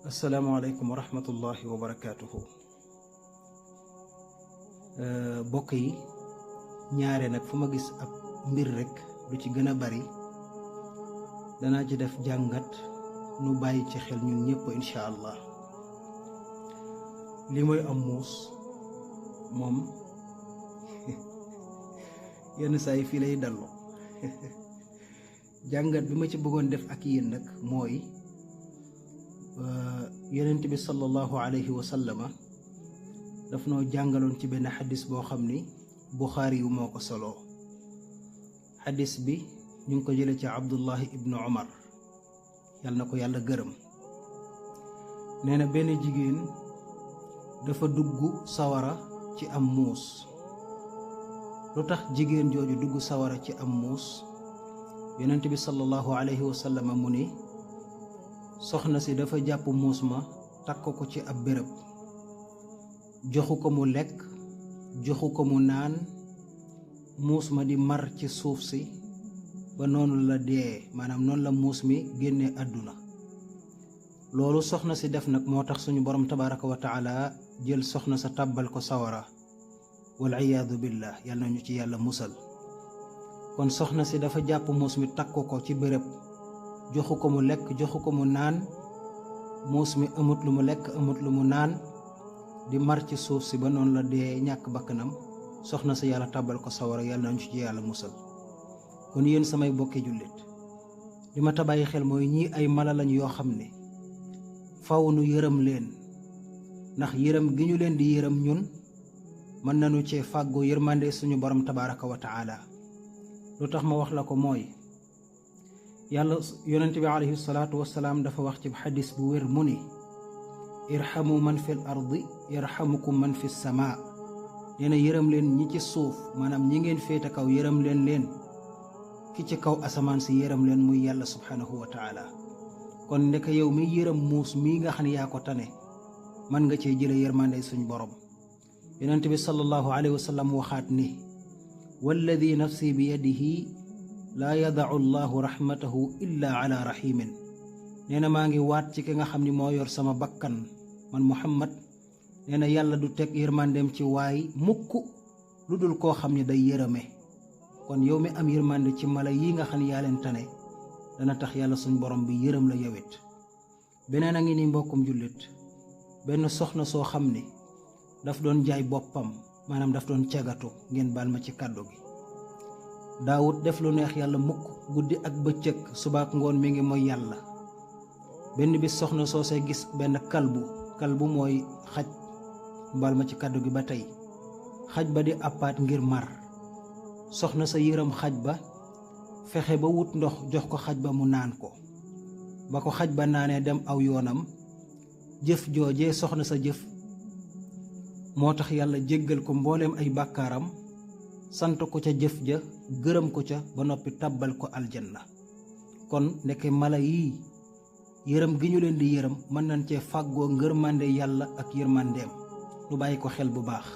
asalaamaaleykum wa rahmatullahi wa barakaatuhu. Bokk yi ñaare nag fu ma gis ab mbir rekk lu ci gën a bari danaa ci def jàngat nu bàyyi ci xel ñun ñëpp incha allah. li mooy am muus moom yenn saa yi fii lay dallu jàngat bi ma ci bëggoon def ak yéen nag mooy yonent bi sallallahu alayhi wa sallama daf noo jàngaloon ci benn xadis boo xam ni Buxaari yu moo ko soloo. xadis bi ñu ngi ko jële ci Abdullahi ibnu Umar yal na ko yàlla gërëm. nee na benn jigéen dafa dugg sawara ci am muus. lu tax jigéen jooju dugg sawara ci am muus yonent bi sallallahu alayhi wa sallama mu ni soxna si dafa jàpp muus ma takk ko ci ab béréb, joxu ko mu lekk joxu ko mu naan, muus ma di mar ci suuf si ba noonu la dee, maanaam noonu la muus mi génnee àdduna. loolu soxna si def nag moo tax suñu borom tabaraka wa taala jël soxna sa tàbbal ko sawara wal iyaadu billah, yàlla nañu ci yàlla musal. kon soxna si dafa jàpp muus mi takk ko ci béréb, joxu ko mu lekk joxu ko mu naan, muus mi amut lu mu lekk amut lu mu naan, di mar ci suuf si ba noonu la dee ñàkk bakkanam. soxna si yàlla tàbbal ko sawara, yàlla nañu ci yàlla musal. kon yéen samay bokki jullit, li ma tabayi xel mooy ñii ay mala lañ yoo xam ne faw nu yërëm leen, ndax yërëm gi ñu leen di yërëm ñun mën nañu cee fàggoo yërmande suñu borom tabaraka wa taala. lu tax ma wax la ko mooy yàlla yonent bi alayhi salaatu wasalaam dafa wax ci xadis bu wér mu ni irhamu man fil ardi yarhamukum man fi samaa. nee na yërëm leen ñi ci suuf, maanaam ñi ngeen féete kaw yërëm leen ki ci kaw asamaan si yërëm leen muy yàlla subhanahu wa taala. kon ndek yow mi yërëm muus mii nga xam ne yaa ko tane man nga cee jële yërmande suñ borom. yonent bi sallallahu alayhi wa sallam waxaat ni walladi nafsi bi yadihi laa yadau allahu rahmatahu illa ala rahimin. nee na maa ngi waat ci ki nga xam ni moo yor sama bakkan man Muhammad. nee na yàlla du teg yërmandeem ci waay mukk lu dul koo xam ne day yërëme. kon yow mi am yërmande ci mala yi nga xam ne yaa leen tane dana tax yàlla suñ borom bi yërëm la yowit. beneen a ngi ni mbokkum jullit, benn soxna soo xam ne daf doon jaay boppam, maanaam daf doon cagatu, ngeen baal ma ci kàddu gi. daawut def lu neex yàlla mukk, guddi ak bëccëg subaak ngoon mi ngi mooy yàlla. benn bis soxna soo see gis benn kalbu mooy xaj, baal ma ci kàddu gi ba tey. xaj ba di àppaat ngir mar. soxna sa yërëm xaj ba, fexe ba wut ndox jox ko xaj ba mu naan ko. ba ko xaj ba naanee dem aw yoonam. jëf joojee soxna sa jëf moo tax yàlla jéggal ko mbooleem ay bàkkaaram, sant ko ca jëf ja, gërëm ko ca ba noppi tàbbal ko aljanna. kon ndeke mala yii yërëm gi ñu leen di yërëm mën nañ cee fàggoo ngërmande yàlla ak yërmandeem. lu bàyyi ko xel bu baax.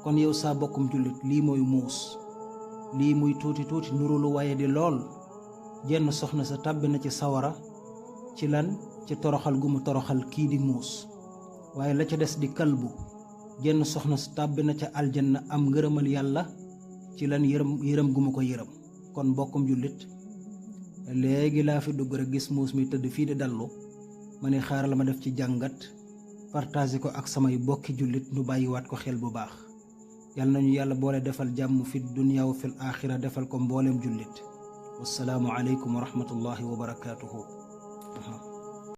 kon yow saa bokkum jullit, lii mooy muus. lii muy tuuti nuru lu waaye di lool. jenn soxna sa tàbbi na ci sawara ci lan, ci toroxal gu mu toroxal kii di muus. waaye la ca des di kalbu, jenn soxna sa tàbbi na ca aljanna am ngërëmal yàlla ci lan, yërëm gu mu ko yërëm. kon bokkum jullit, léegi laa fi dugg rek gis muus mi tëdd fii di dallu, ma ne xaaral ma def ci jàngat partagé ko ak samay bokki jullit nu bàyyiwaat ko xel bu baax. yàlla nañu yàlla boole defal jàmm fi dunya wa fil aaxira, defal ko mbooleem jullit. wassalaamu aleykum wa rahmatullahi wa barakaatuhu.